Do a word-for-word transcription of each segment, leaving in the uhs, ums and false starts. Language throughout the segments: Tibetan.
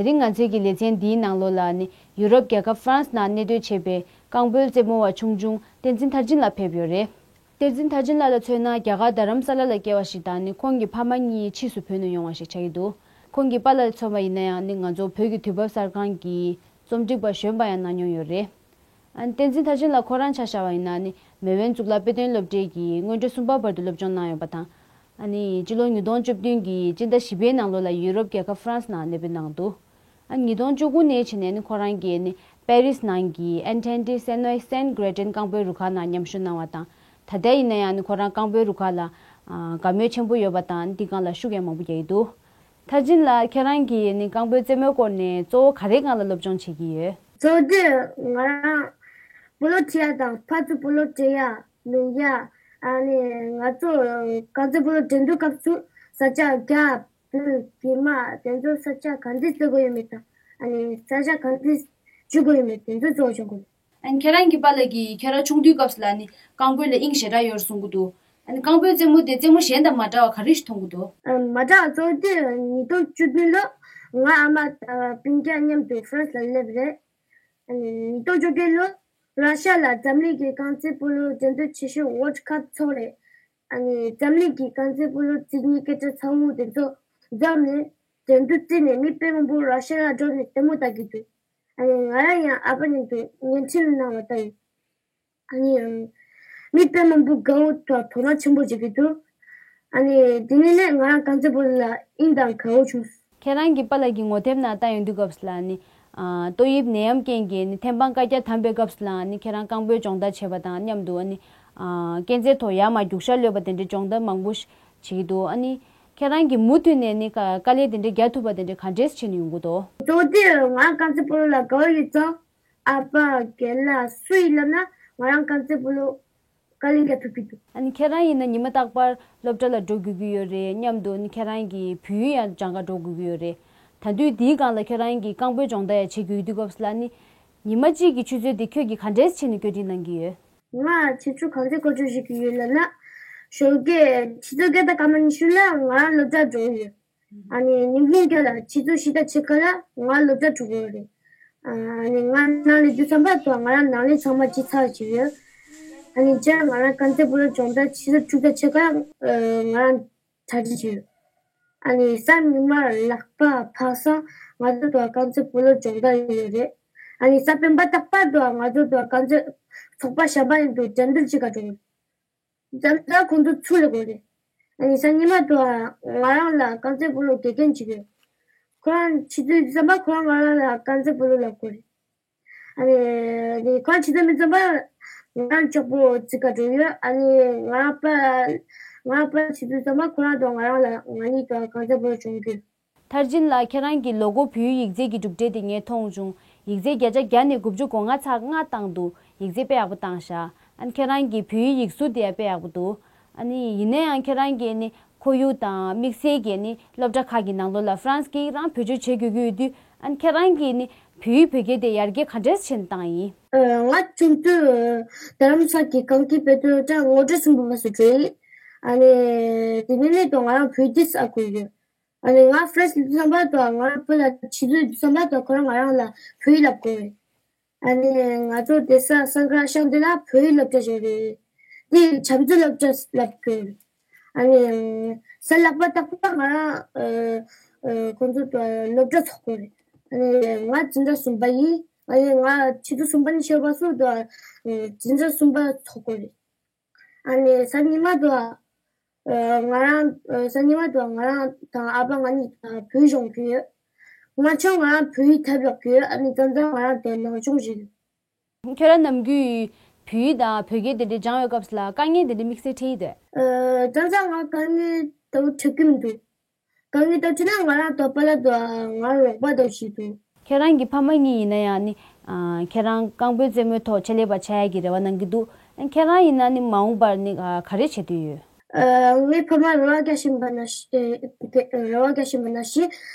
དེ་རིང་ང་ཚོའི་གི་ལེ་ཚན་འདིའི་ནང་ལོགས་ལ་ནི་ཡུ་རོབ་རྒྱལ་ཁབ་ཧྥ་རན་སི་ནང་གནས་སྡོད་བྱེད་པའི་རྐང་སྤོལ་རྩེད་མོ་བ་ཆུང་ཆུང་བསྟན་འཛིན་མཐར་ཕྱིན་ལགས་ཕེབས་ཡོད་རེད། བསྟན་འཛིན་མཐར་ཕྱིན་ལགས་ལ་མཚོན་ན་རྒྱ་གར་རྡ་རམ་ས་ལ་ལ་སྐྱེ་བ་ཞིག་དང་ནི་ཁོང་གི་ཕ་མ་གཉིས་ཕྱིས་སུ་བོད་ནས་ཡོང་བ་ཞིག་ཆགས་ཀྱི་འདུག་ཁོང་གི་པཱ་ལགས་ལ་མཚོན་པ་ཡིན་ན་ཡང་ནི་ང་ཚོ་བོད་ཀྱི་དུས་བབ་གསར་ཁང་གི་རྩོམ་སྒྲིག་པ་གཞོན་པ་ཡང་གནང་མྱོང་ཡོད་རེད། ཨ་ནི་བསྟན་འཛིན་མཐར་ཕྱིན་ལགས་ཁོ་རང་ཆ་བཞག་པ་ཡིན་ན་ནི་མེས་དབོན་གཙུག་ལག་དཔེ་སྟོན་སློབ་གྲྭའི་གི་སྔོན་འགྲོ་གསུམ་པ་བར་དུ་སློབ་སྦྱོང་གནང་ཡོད་པ་དང་། ཨ་ནི་སྤྱི་ལོ་ཉིས་སྟོང་བཅུ་བདུན་གྱི་སྤྱི་ཟླ་བཞི་པའི་ནང་ལོགས་ལ་ཡུ་རོབ་རྒྱལ་ཁབ་ཧྥ་རན་སི་ནང་གནས་སྤོས་གནང་འདུག་ཨ་ནི་ཉིས་སྟོང་བཅུ་དགུ་ནས་བྱས་ནས་ནི་ཁོ་རང་གིས་ནི་པེ་རིས་ནང་གི་Entente Senoé Saint Gratin རྐང་སྤོལ་རུ་ཁག་ནང་མཉམ་ཞུགས་གནང་བ་དང་། ད་ལྟ་ཡིན་ན་ཡང་ནི་ཁོ་རང་རྐང་སྤོལ་རུ་ཁག་ལ་ཨ་དགའ་མོས་ཆེན་པོ་ཡོད་པ་དང་འདི་སྒང་ལ་ཤུགས་ཡང་མང་པོ་རྒྱག་གི་འདུག་མཐར་ཕྱིན་ལགས་ཁྱེད་རང་གིས་ནི་རྐང་སྤོལ་རྩེད་མོའི་སྐོར་ནས་གཙོ་བོ་ག་རེའི་སྒང་ལ་སློབ་སྦྱོང་བྱེད་ཀྱི་ཡོད། གཙོ་བོ་དེ་ང་རང་སྤོ་ལོ་ཁྲིད་ཡ་དང་ཕར་ཚུར་སྤོ་ལོ་སྤྲད་ཡ་ལེན་ཡ། ཨ་ནི་ང་ཚོ་རྐང་རྩེད་སྤོ་ལོ་འགྲན་བསྡུར་སྐབས་སུ་ས་ཆ་རྒྱ་བོད་རྒྱ་དམར་དེ་ཚོ་ས་ཆ་ག་འདྲ་རྩེ་དགོས་ཡོད་མེད་དང་ཨ་ནི་ས་ཆ་ག་འདྲ་འཇུ་དགོས་ཡོད་མེད་དེ་ཚོ་གཙོ་བོ་སྦྱོང་དགོས། ཨ་ནི་ཁྱེད་རང་གི་པཱ་ལགས་ཀྱིས་ཁྱེད་རང་ཆུང་དུས་སྐབས་སུ་ལ་ནི་རྐང་སྤོལ་ལ་དབྱིངས་ཞེ་དྲག་ཡོད་གསུང་གི་འདུག་ཨ་ནི་རྐང་སྤོལ་རྩེད་མོ་དེ་རྩེད་མོ་གཞན་དང་མ་འདྲ་བ་ག་རེ་ཞིག་མཐོང་གི་འདུག་ཨ་མ་འདྲ་བ་གཙོ་བོ་དེ་ཉིས་སྟོང་བཅུ་བདུན་ལོ་ང་ཨ་མ་དང་སྤུན་ཀྱག་མཉམ་དུ་ཧྥ་རན་སི་ལ་སླེབས་རེད། ཨ་ནི་ཉིས་སྟོང་བཅུ་བདུན་ལོ་ར་ཤ་ལ་འཛམ་གླིང་གི་རྐང་རྩེད་སྤོ་ལོ་འགྲན་བསྡུར་ཆེ་ཤོས་World Cup ཚོགས་རེད། ཨ་ནི་འཛམ་གླིང་གི་རྐང་རྩེད་སྤོ་ལོ་རྩེད་མཁན་སྐད་གྲགས་ཚ་བོ་དེ་ཚོ་འཛོམས་ནས་འགྲན་བསྡུར་རྩེད་ནས་མི་དཔེ་མང་པོ་ར་ཤ་ལ་འགྲོ་ནས་ལྟད་མོ་ལྟ་གི་འདུག་ཨ་ནི་ང་རང་ཡང་ཨ་ཕ་མཉམ་དུ་བརྙན་འཕྲིན་གནང་བ་ལྟ་ཡིན། ཨ་ནི་ཡང་མི་དཔེ་མང་པོ་དགའ་བོ་དང་དོ་སྣང་ཆེན་པོ་བྱེད་ཀྱི་འདུག་ཨ་ནི་དེ་ནས་ནས་ང་རང་རྐང་རྩེད་སྤོ་ལོ་ལ་དབྱིངས་དང་དགའ་བོ་བྱུང་། ཁྱེད་རང་གི་པཱ་ལགས་ཀྱི་ངོ་དེབ་ནང་ལྟ་ཡོང་དུས་སྐབས་སུ་ལ་ནི་ཨ་ཏོག་དབྱིབས་ནད་ཡམས་རྐྱེན་གྱིས་ནི་ཐེམ་སྤང་བཀའ་རྒྱ་དམ་པའི་སྐབས་སུ་ལ་ནི་ཁྱེད་རང་རྐང་སྤོལ་སྦྱོང་བརྡར་བྱས་པ་དང་མཉམ་དུ་ཨ་ནི་ཨ་རྐང་རྩེད་ཐོག་ཡར་མར་རྒྱུག་ཤར་གློད་པ་དེ་འདྲའི་སྦྱོང་བརྡར་མང་པོ་ཞིག་བྱེད་ཀྱི་འདུག་ཨ་ནི་ཁྱེད་རང་གིས་མུ་མཐུད་ནས་ནི་དཀའ་དཀའ་ལས་དེ་འདྲ་རྒྱག་ཐུབ་པ་དེ་འདྲ་ག་འདྲས་བྱས་ནས་ཡོང་གི་འདུག་གཙོ་བོ་དེ་ང་རང་རྐང་རྩེད་སྤོ་ལོ་ལ་དགའ་བོ་ཡོད་ཙང་། ཨ་ཕ་རྒན་ལགས་སུ་ཡིན་ལབ་ན་ང་རང་རྐང་རྩེད་སྤོ་ལོ་དཀའ་ལས་རྒྱག་ཐུབ་ཀྱི་འདུག་ཨ་ནི་ཁྱེད་རང་ཡིན་ན་ཉི་མ་རྟག་པར་སློབ་གྲྭ་ལ་འགྲོ་དགོས་ཀྱི་ཡོད་རེད། མཉམ་དུ་ནི་ཁྱེད་རང་གི་བོད་ཡིག་ཡང་སྦྱང་ག་འགྲོ་དགོས་ཀྱི་ཡོད་རེད། ད་དུས་འདིའི་སྒང་ལ་ཁྱེད་རང་གིས་རྐང་སྤོལ་སྦྱོང་བརྡར་ཡང་བྱེད་དགོས་ཀྱི་དུས་སྐབས་སུ་ལ་ནི་ཉི་མ་གཅིག་གི་ཆུ་ཚོད་འདི་ཁྱོད་ཀྱིས་ག་འདྲས་བྱས་ནས་བཀོད་སྒྲིག་གནང་གི་ཡོད། ང་ཆུ་ཚོད་གང་ཚོད་བཀོད་སྒྲིག་བྱེད་ཀྱི་ཡོད་ལབ་ན། ཞོགས་ཀས་ཆུ་ཚོད་བརྒྱད་དང་སྐར་མ་ཉི་ཤུ་ལ་ང་རང་སློབ་གྲྭ་འགྲོ་གི་ཡོད། ཨ་ནི་ཉིན་གུང་གྱ་ལ་ཆུ་ཚོད་བཞི་དང་ཕྱེད་ཀ་ལ་ང་སློབ་གྲྭ་འགྲོ་གི་ཡོད་རེད། ཨ་ནི་ང་ནང་ལ་འདུག་བསམ་པ་དང་ང་རང་ནང་ལས་ཚང་མ་ཅི་ཚར་བྱེད་ཡོད། ཨ་ནི་སྤྱིར་ང་རང་རྐང་རྩེད་སྤོ་ལོ་སྦྱོང་བརྡར་ཆུ་ཚོད་དྲུག་དང་ཕྱེད་ཀ་ང་རང་གྲ་སྒྲིག་བྱེད་ཡོད། ཨ་ནི་གཟའ་ཉི་མར་ལག་པ་འཕགས་སང་ང་ཚོ་དང་རྐང་རྩེད་སྤོ་ལོ་སྦྱོང་བརྡར་ཡོད་རེད། ཨ་ནི་གཟའ་སྤེན་པ་རྟག་པར་དུ་ང་ཚོ་དང་རྐང་རྩེད་ཚོགས་པ་གཞན་པ་ཡིན་དུ་འགྲན་བསྡུར་བྱེད་ག་འགྲོ་གི་ཡོད། འཛམ་བུ་གླིང་ཁོང་ཚོ་ཚུར་ལ་དགོས་རེད། ཨ་ནི་གཟའ་ཉི་མ་དུ་ང་རང་ལ་རྐང་རྩེད་སྤོ་ལོ་དགེ་རྒན་ཅིག་ཡོད། ཁོ་རང་ཆུ་ཚོད་བརྩམས་པ་ཁོ་རང་ང་རང་ལ་རྐང་རྩེད་སྤོ་ལོ་ལབ་དགོས་རེད། ཨ་ནི་ཁོ་རང་ཆུ་ཚོད་མི་བརྩམས་པ་ང་རང་ལྕོག་པོ་རྩེ་ག་འགྲོ་ཡོད། ཨ་ནི་ང་རང་པ་ང་རང་པ་ཆུ་ཚོད་བརྩམས་པ་ཁོ་རང་དང་ང་རང་ལ་ང་གཉིས་དང་རྐང་རྩེད་སྤོ་ལོ་སྦྱོང་གི་ཡོད། མཐར་ཕྱིན་ལགས་ཁྱེད་རང་གི་ལོ་འཁོར་བོད་ཡིག་རྩལ་གྱི་གྲུབ་འབྲས་དེ་ངས་མཐོང་བྱུང་། ཡིག་རྩལ་བརྒྱ་ཆ་བརྒྱ་ནས་དགུ་བཅུ་གོ་ལྔ་ཚེག་ལྔ་བཏང་འདུག་ཡིག་རྩལ་དཔེ་ཡག་པོ་བཏང་ཤག་ཨ་ནི་ཁྱེད་རང་གི་བོད་ཡིག་ཡིག་གཟུགས་དེ་ཡང་དཔེ་ཡག་པོ་འདུག་ཨ་ནི་ཡིན་ན་ཡང་ཁྱེད་རང་གིས་ནི་ཁོར་ཡུག་དང་དམིགས་བསལ་གྱི་ནི་སློབ་གྲྭ་ཁག་གི་ནང་ལོགས་ལ་ཧྥ་རན་སི་སྐད་ཡིག་རང་བེད་སྤྱོད་བྱེད་དགོས་ཀྱི་ཡོད་དུས། ཨ་ནི་ཁྱེད་རང་གིས་ནི་བོད་ཡིག་བོད་སྐད་དེ་ཡར་རྒྱས་ག་འདྲས་བྱས་ནས་བཏང་ཡིན། ཨ་ང་ཆུང་དུས་རྡ་རམ་ས་ལ་གི་གངས་སྐྱིད་དཔེ་སྟོན་སློབ་གྲྭ་ངོ་སྤྲོད་ཚོགས་པ་སུ་འགྲོ་ཡིན། ཨ་ནི་དེ་ནས་ནི་དང་ང་རང་བོད་ཡིག་ཨ་གོ་ཡོད། ཨ་ནི་ང་ཧྥ་རན་སི་ལ་བསམ་པ་དང་ང་རང་བོད་ལ་ཆུ་ཚོད་བསམ་པ་དང་ཁོ་རང་ང་རང་ལ་བོད་ཡིག་ལབ་དགོས་རེད། ཨ་ནི་ང་ཚོ་བསྡད་ས་སན་ཀྲ་ཤང་དེ་ལ་བོད་ཡིག་སློབ་གྲྭ་ཞིག་རེད། དེ་བྱམས་བརྩེ་སློབ་གྲྭ་ལབ་དགོས་རེད། ཨ་ནི་གཟའ་ལྷག་པ་རྟག་པར་ང་རང་ཨ་ཨ་ཁོང་ཚོ་དང་སློབ་གྲྭ་ཚོགས་དགོས་རེད། ཨ་ནི་ང་འཛིན་གྲྭ་གསུམ་པ་ཡིན། ཨ་ནི་ང་ཆུ་ཚོད་གསུམ་པ་ནས་ཤོར་བ་སོགས་དང་འཛིན་གྲྭ་གསུམ་པ་ཚོགས་དགོས་རེད། ཨ་ནི་གཟའ་ཉི་མ་དུ་ཨ་ང་རང་ཨ་གཟའ་ཉི་མ་དུ་ང་རང་དང་ཨ་ཕ་ང་གཉིས་ཨ་བོད་སྦྱོང་གི་ཡོད། ང་ཆུང་ང་རང་བོད་ཡིག་ཐབས་ལོག་གི་ཡོད། ཨ་ནི་ཙང་ཙང་ང་རང་དེ་ནང་སྦྱོང་བྱེད་ཀྱི་ཡོད། ཁྱོད་རང་ནམ་རྒྱུན་བོད་ཡིག་དང་བོད་སྐད་དེ་འདྲ་སྦྱང་བའི་སྐབས་སུ་ལ་དཀའ་ངལ་དེ་འདྲ་དམིགས་བསལ་འཕྲད་ཀྱི་འདུག་ཨ་ཙང་ཙང་ང་དཀའ་ངལ་དེ་འཕྲད་ཀྱི་མི་འདུག་དཀའ་ངལ་དེ་འཕྲད་ན་ང་རང་དང་པཱ་ལགས་དང་ང་རོགས་པ་དང་བྱེད་འདུག་ཁྱེད་རང་གི་ཕ་མ་གཉིས་ཡིན་ན་ཡང་ནི། ཨ་ཁྱེད་རང་རྐང་སྤོལ་རྩེད་མོའི་ཐོག་ཆེད་ལས་པ་ཆགས་ཡ་གི་རེ་བ་གནང་གི་འདུག་ཨ་ཁྱེད་རང་ཡིན་ན་ནི་མ་འོངས་པར་ནི་ཨ་ག་རེ་བྱེད་འདོད་ཡོད། ཨ་ངའི་ཕ་མ་རེ་བ་རྒྱག་བཞིན་པ་ནང་བཞིན་ཨེ་རེ་བ་རྒྱག་བཞིན་པ་ནང་བཞིན་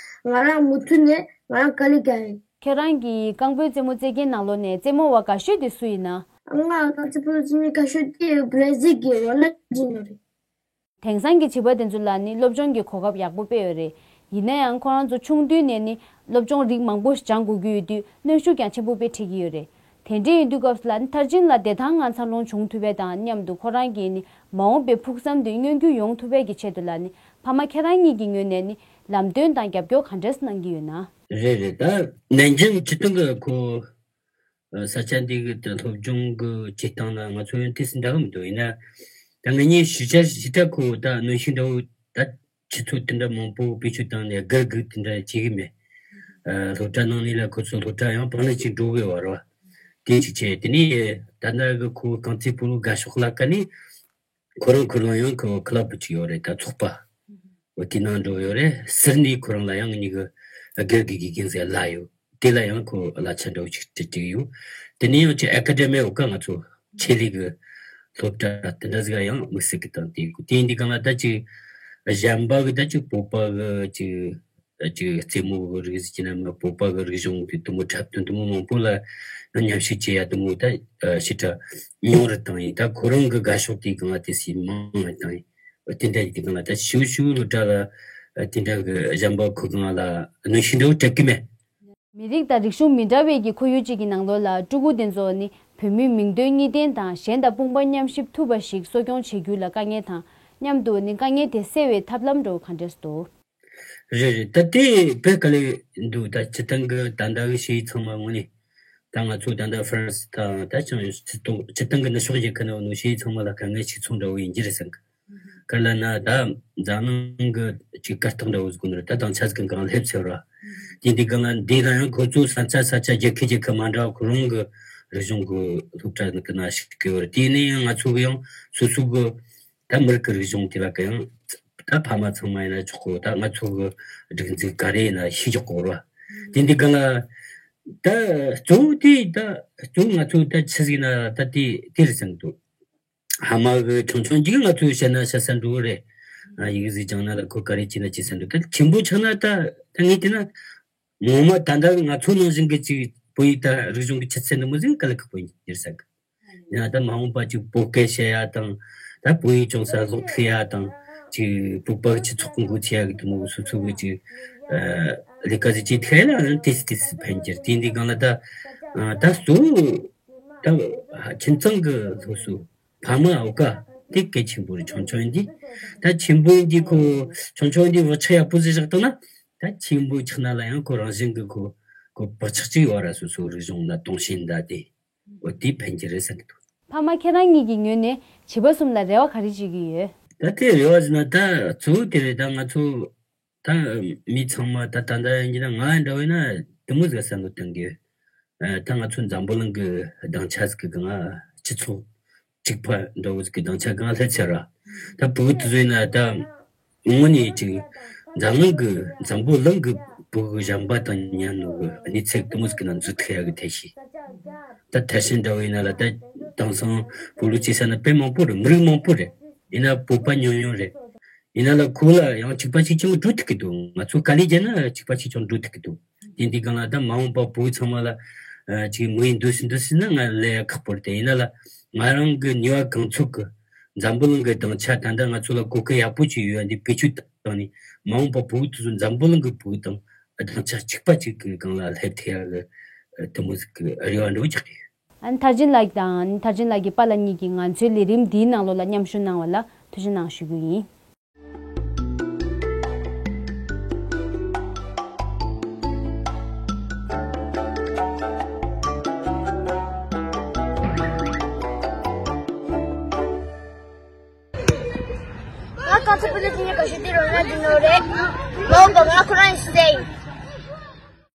ང་རང་མུ་མཐུད་ནས་ང་རང་དཀའ་ལས་རྒྱག་ཡིན། ཁྱེད་རང་གིས་རྐང་སྤོལ་རྩེད་མོ་རྩེ་མཁན་ནང་ལོགས་ནས་རྩེད་མོ་བ་དགའ་ཤོས་དེ་སུ་ཡིན་ན། ང་ལ་རྩེད་མོ་རྩེ་མཁན་དགའ་ཤོས་དེ་བྷ་ར་ཟིལ་གྱི་རོ་ནལ་ཌི་ཉོ་རེད། དེང་སང་གི་བྱིས་པ་དེ་ཚོ་ལ་ནི་སློབ་སྦྱོང་གི་གོ་སྐབས་ཡག་པོ་དཔེ་ཡོད་རེད། ཡིན་ན་ཡང་ཁོ་རང་ཚོ་ཆུང་དུས་ནས་ནི་སློབ་སྦྱོང་རིགས་མང་པོ་སྦྱང་དགོས་ཀྱི་ཡོད་དུས་གནོན་ཤུགས་ཀྱང་ཆེན་པོ་དཔེ་འཕྲད་ཀྱི་ཡོད་རེད། དེ་འདྲ་ཡིན་དུས་སྐབས་སུ་ལ་ནི་མཐར་ཕྱིན་ལ་བདེ་ཐང་ངང་འཚར་ལོངས་བྱུང་ཐུབ་པ་དང་མཉམ་དུ་ཁོ་རང་གིས་ནི་མ་འོངས་པའི་ཕུགས་བསམ་དེ་མངོན་འགྱུར་ཡོང་ཐུབ་པའི་གི་ཆེད་དུ་ལ་ནི་ཕ་མ་ཁྱེད་རང་གཉིས་ཀྱི་ངོས་ནས་ནི་ལམ་སྟོན་དང་རྒྱབ་སྐྱོར་ག་འདྲས་གནང་གི་ཡོད་ན། རེད་རེད། ད་ནན་ཅིང་སྤྱིར་བཏང་གི་ཁོ་ས་ཆ་འདི་གི་ད་སློབ་སྦྱོང་གི་བྱེད་སྟངས་ལ་ང་ཚོ་ཡང་ཏོག་ཙམ་འདྲ་གི་མི་འདུག་ཡིན་ན་ད་ང་གཉིས་ཞི་ཆ་ཞི་ཆ་ཁོ་ད་གནོན་ཤུགས་འདྲ་བོ་ད། ཆུ་ཚོད་དེ་འདྲ་མང་པོ་བེད་སྤྱོད་བཏང་ནས་སྒུར་སྒུར་དེ་འདྲ་བྱེད་གི་མེད། ཨ། སློབ་གྲྭ་ནང་ནས་ལ་ཁོ་ཚོ་སློབ་གྲྭ་ཡང་པང་ལེན་ཅིག་འགྲོ་གི་བར་བ། དེ་ཅིག་བྱས་དེ་ནས་ད་ལྟ་གི་ཁོ་རྐང་རྩེད་སྤོ་ལོ་དགའ་ཕྱོགས་ལ་ཀ་ནས་ཁོ་རང་ཁོ་རང་ཡང་ཁོ་ཀླབ་ཅིག་ཡོད་རེད། ད་ཚོགས་པ་འོ་དེ་ནང་འགྲོ་ཡོད་རེད། ཟུར་ནས་ཁོ་རང་ལ་ཡང་ངེད་གཉིས་གི་སྒུར་སྒུར་གི་དགེ་རྒན་ཟེར་ལ་ཡོད། དེ་ལ་ཡང་ཁོ་གླ་ཆ་འདྲ་བོ་ཅིག་སྤྲད་ཀྱི་ཡོད། དེ་ནས་ཡང་ཅིག་ཨེ་ཀ་ཌེ་མི་འོག་ག་ང་ཚོ་ཆེད་ལས་ཀྱི་སློབ་གྲྭ་དེ་འདྲ་ཟིག་ཡང་དམིགས་བསལ་གྱི་དང་དེ་དེ་འདི་གང་ལ་ད་ཅིག་གཞན་པ་གི་ད་ཅིག་བོད་པ་གི་ཅིག་ཅིག་རྩེད་མོ་གི་རིགས་ཟིག་ཅིག་ན་མ་བོད་པ་གི་རིག་གཞུང་གི་དུམ་བུ་འཁྲབ་སྟོན་དུམ་བུ་མང་པོ་ལ་ཡང་མཉམ་ཞུགས་བྱེད་ཡ་དུམ་བུ་ད་ཞེ་དྲག་ཉུང་རུ་བཏང་ཡིན། ད་ཁོ་རང་གི་དགའ་ཕྱོགས་དེ་གང་ལ་དེ་སྲིད་མང་བ་བཏང་ཡིན། དེ་འདྲ་ཡིན་དེ་གང་ལ་ད་ཞུ་ཞུ་སློབ་གྲྭ་ལ་དེ་འདྲ་གི་གཞན་པ་ཁོ་གང་ལ་གནོན་ཤུགས་འདྲ་བོ་སྤྲད་གི་མེད། མི་རིགས་དང་རིག་གཞུང་མི་འདྲ་བའི་གི་ཁོར་ཡུག་ཅིག་གི་ནང་ལོགས་ལ་ཕྲུ་གུ་དེ་ཚོ་ནི་བོད་མིའི་མིང་དོན་གཉིས་ལྡན་དང་གཞན་དང་དཔུང་པ་མཉམ་གཤིབ་ཐུབ་པ་ཞིག་གསོ་སྐྱོང་བྱེད་རྒྱུ་ལ་དཀའ་ངལ་དང་མཉམ་དུ་ནི་དཀའ་ངལ་དེ་སེལ་བའི་ཐབས་ལམ་འདྲ་བོ་ག་འདྲས་འདུག་རེད་རེད། ད་དེ་དཔེ་དཀའ་ལས་འདུག་ད་སྤྱིར་བཏང་གི་ད་ལྟ་གི་ཤེས་ཡིན་ཚང་མ་དངོས་གནས་ད་ང་ཚོ་ད་ལྟ་ཧྥ་རན་སི་དང་ད་ཅང་སྤྱིར་བཏང་སྤྱིར་བཏང་གི་ནུབ་ཕྱོགས་རྒྱལ་ཁབ་ནང་ནོ་ཤེས་ཡིན་ཚང་མ་ལ་དཀའ་ངལ་གཅིག་མཚུངས་འདྲ་བོ་ཡིན་གྱི་རེད་བསམ་གི། ག་ལ་ན་ད་འཛམ་གླིང་གི་ཅིག་གར་སྟེགས་འདྲ་བོ་ཟིག་ནོར་ད་དང་ཆ་ཟིག་གང་སླེབས་ཚེ་ར། དེ་འདི་གང་ལ་འདི་ལ་ཡང་ཁོ་ཚོ་ས་ཆ་ས་ཆ་རྒྱལ་ཁབ་རྒྱལ་ཁབ་མ་འདྲ་བ་ཁོ་རང་གི་རིག་གཞུང་གི་སློབ་གྲྭ་ནང་གི་ན་ཞིག་གི་བར་དེ་ནས་ཡང་ང་ཚོ་གི་ཡང་སོ་སོ་གི་ད་མི་རིགས་ཀྱི་རིག་གཞུང་དེ་ལ་གི་ཡང་ད་ཕ་མ་ཚང་མ་ཡིན་ན་ཆོག་གོ། ད་ང་ཚོ་གི་སྒྲིག་འཛུགས་ག་རེ་ཡིན་ན་ཤེས་ཆོག་གོ་ར། དེ་འདི་གང་ལ་ད་གཙོ་བོ་དེ་ད་གཙོ་བོ་ང་ཚོ་ད་ཆི་ཟིག་ན་ད་དེ་དེ་རེད་བསམ་འདུག་ཕ་མ་གི་ཆུང་ཆུང་འཇིག་ང་ཚོའི་བཤད་ན་བཤད་ས་འགྲོ་གི་རེད། ཨ། ཡིག་གཟུགས་སྦྱང་ན་ལ་ཁོ་ག་རེ་བྱས་ན་བྱེད་ས་འགྲོ། ད་ཆེན་པོ་ཆགས་ན་ད་ད་ངས་བལྟས་ན་ངོ་མ་ད་ལྟ་ང་ཚོ་ནང་བཞིན་གི་ཅིག་བོད་ཡིག་ད་རིག་གཞུང་གི་ཆུ་ཚད་འདི་མོ་ཟིག་དཀའ་ལས་ཁག་པོ་ཡིན་ཟེར་ས་གི། ཡང་ད་མ་འོངས་པ་ཅིག་བོད་སྐད་བཤད་ཡ་དང་ད་བོད་ཡིག་ཅུང་ཟད་ཀློག་ཐུབ་ཡ་དང་ཅིག་བོད་པ་སྤྱི་ཚོགས་ཀྱི་འགོ་ཁྲིད་ཡ་གི་དེ་མོ་སོ་སོ་གི་ཅིག་ཨ་ལས་ཀ་ཟིག་བྱེད་ཐུབ་ཡ་ལ་ཏིས་ཏིས་ཕན་གྱི་རེད། དེ་འདི་གང་ལ་ད་ཨ་ད་གཙོ་བོ་ད་ཁྱིམ་ཚང་གི་སློབ་གསོ། ཕ་མ་འོ་ཀ་དེ་གལ་ཆེན་པོ་རེད། ཆུང་ཆུང་ཡིན་དུས་ད་ཆེན་པོ་ཡིན་དུས་ཁོ་ཆུང་ཆུང་ཡིན་དུས་བག་ཆགས་ཡག་པོ་ཟིག་བཞག་བཏང་ན་ད་ཆེན་པོ་ཆགས་ན་ལ་ཡང་ཁོ་རང་བཞིན་གི་ཁོ་ཁོ་བག་ཆགས་ཅིག་ཡོད་ར། སོ་སོའི་རིག་གཞུང་ལ་དུང་ཞེན་ད་དེ་འོ་དེ་ཕན་གྱི་རེད་བསམ་གི་འདུག་ཕ་མ་ཁྱེད་རང་གཉིས་ཀྱི་ངོས་ནས་བྱིས་པ་གསུམ་ལ་རེ་བ་ག་རེ་བྱེད་ཀྱི་ཡོད། ད་དེ་རེ་བ་ཟེར་ན་ད་གཙོ་བོ་དེ་རེད། ད་ང་ཚོ་ད་མི་ཚང་མ་ད་ད་ལྟ་ཡིན་གྱི་ན་ང་འདྲ་བས་ན་དེ་མོ་ཟིག་བསམ་བློ་གཏོང་གི་ཡོད། ཨ། ད་ང་ཚོ་འཛམ་བུ་གླིང་གི་སྡིངས་ཆ་ཟིག་གི་སྒང་སྤྱི་ཚོགས་གཅིག་པ་འདྲ་བོ་ཟིག་གི་སྡིངས་ཆ་སྒང་སླེབས་ཚར་ར། ད་བོད་དེ་ཚོ་ཡིན་ན་ད་དངོས་གནས་ཅིག་འཛམ་གླིང་གི་འཛམ་བུ་གླིང་གི་བོད་གཞན་པ་དང་མཉམ་ནོ་གི་གནས་ཚད་དེ་མོ་ཟིག་གི་ནང་འཛུལ་ཐུབ་ཡ་གི་ཐབས་ཤེས། ད་ཐར་ཤིང་འདྲ་བོ་ཡིན་ན་ལ་ད་དེང་སང་བོད་ལུགས་ཅིག་ཟེར་ན་དཔེ་མང་པོ་རེད། མི་རིགས་མང་པོ་རེད། ཡིན་ན་བོད་པ་ཉུང་ཉུང་རེད། ཡིན་ན་ལ་ཁོ་ལ་ཡང་གཅིག་པ་གཅིག་རྐྱང་འགྲོ་ཐུབ་ཀྱི་འདུག་ང་ཚོ་དཀའ་ལས་བརྒྱབ་ན་གཅིག་པ་གཅིག་རྐྱང་འགྲོ་ཐུབ་ཀྱི་འདུག་དེ་འདི་སྒང་ལ་ད་མ་འོངས་པ་བོད་ཚང་མ་ལ་ཨ་ཅིག་མི་ཡིན་འདུག་སྲིད་འདུག་སྲིད་ན་ང་ལས་ཡ་ཁག་པོ་རེད་དེ། ཡིན་ན་ལ་ང་རང་གི་ནུས་པ་གང་ཚོད་ཀྱི་འཛམ་བུ་གླིང་གི་སྡིངས་ཆ་ད་ལྟ་ང་ཚོ་ལ་གོ་སྐབས་ཡག་པོ་ཅིག་ཡོད་ཡ་འདི་བེད་སྤྱོད་བཏང་ནས་མ་འོངས་པ་བོད་དེ་ཚོ་འཛམ་བུ་གླིང་གི་བོད་དང་སྡིངས་ཆ་གཅིག་པ་གཅིག་གི་སྒང་ལ་སླེབས་ཐུབ་ཡ་གི་དེ་མོ་ཟིག་གི་རེ་བ་འདྲ་བོ་ཆགས་ཀྱི་ཡོད། ཨ་ནི་མཐར་ཕྱིན་ལགས་དང་མཐར་ཕྱིན་ལགས་ཀྱི་པཱ་ལགས་གཉིས་ཀྱིས་ང་ཚོའི་ལས་རིམ་འདིའི་ནང་ལོགས་ལ་མཉམ་ཞུགས་གནང་བ་ལ་ཐུགས་རྗེ་གནང་ཞུ་རྒྱུ་ཡིན། ང་ག་ཚོད་པོ་ལ་དེ་ནས་ག་ཤེད་དེ་རོ་ན་དེ་ནོ་རེད། མ་འོངས་པ་ང་ཁོ་རང་ཡིན་ཟེར་ཡིན།